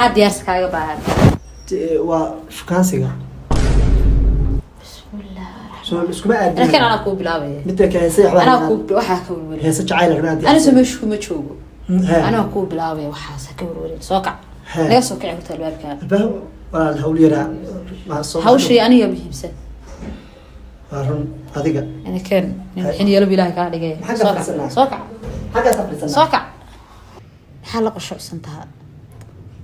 Maxaa diyaarsi kaaga baahan? Waa shukaansiga. Bismillah. Soo iskuma aadin. Laakiin anaa kuu bilaabaya. Midda ka heesay waxbaa. Anaa kuu waxaa ka welwelin. Heese jacayl rabnaa. Ana soo meesha kuma joogo. He. Anaa kuu bilaabaya, waxaas ha ka welwelin. Soo kac. He. Naga soo kici horta albaabka. Albaab walaal, hawl yaraa maa soo. Hawshii aniga muhiimsan. Waa run adiga. Inikeen nin xiniyalo ilaahay kaa dhigay. Maxaa ka Soo kac. fadhisanaa? Soo kac. Xaggaas fadhisanaa. Soo kac. Maxaa la qoshucsan tahaa?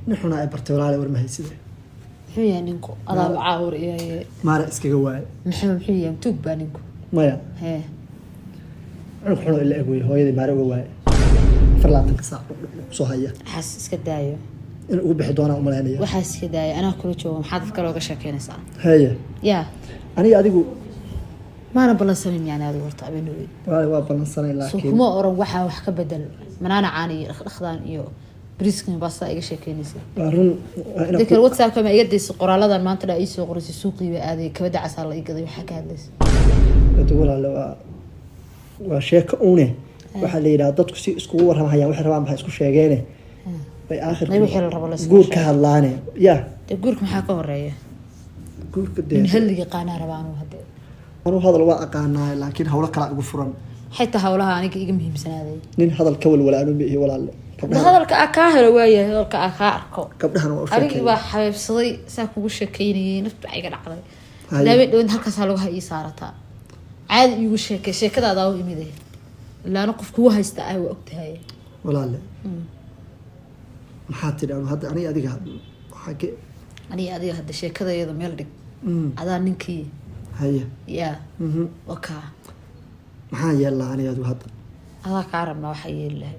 Nin xunaa ay bartay walaale, war ma hayside. Muxuu yahay ninku? Adaa caawur iyo Maana iskaga waaye. Muxuu yahay? Tuug baa ninku? Maya. Hee. Cunug xunoo ila eg wey, hooyadii maare uga waaye, 24-ka saac soo haya. Waxaas iska daayo. In ugu bixi doonaa umalaynaya. Waxaas iska daayo, anaa kula jooga. Maxaa dadka looga sheekeynaysaa? Haye. Yaa. Aniga adigu. Maana ballansanin yani adigu horta habeenaweyd. Walaale, waa ballansanay. Soo laakiin kuma oran waxaa wax ka bedel manaana caani iyo dhaqdhaqdaan iyo bariiskan baasta iga sheekeynaysa. Waa run, waa inaan Dadka WhatsAppka ma iga daysa qoraaladan maanta dhaa ii soo qoraysay? Suuqii baa aaday, kabada casaa la ii gaday, waxaa ka hadlaysa. Hada walaale, waa sheeko une waxaa la yidhaha dadku si iskugu warramahayaan, waxay rabaan maxay isku sheegeene bay aakhirka May wixii la rabo la isku guur ka sheego. hadlaane ya. Dee guurka maxaa ka horeeya? Guurka dee. Nin hadliga qaanaa rabaa anuu hadde. Anuu hadal waa aqaanaa, laakiin hawlo kalaa igu furan. Xitaa hawlaha aniga iga muhiimsanaaday. Nin hadal ka walwala anu ma ihi walaalle. Gabdhaha Hadalka aa kaa helo waayahay, hadalka aa kaa arko. Gabdhahana waa u Anigii sheekeeya. baa xabeebsaday, saa kugu sheekeynayay, naftu baa iga dhacday. Haye. Daaween dhaweyn halkaasaa lagu ii saarataa. Caadi iigu sheekay, sheekadaadaa u imiday, ilaana qof kugu haysta ah waa ogtahay. Walaalle, maxaa tidhi? Anu hadda aniga adiga xagge? Aniga adiga hadda sheekada iyada meel dhig. Adaa ninkii. Haye. Yaa. Waa kaa. Maxaa yeellaa aniga adigu hadda? Adaa kaa rabnaa waxaa yeeli lahay.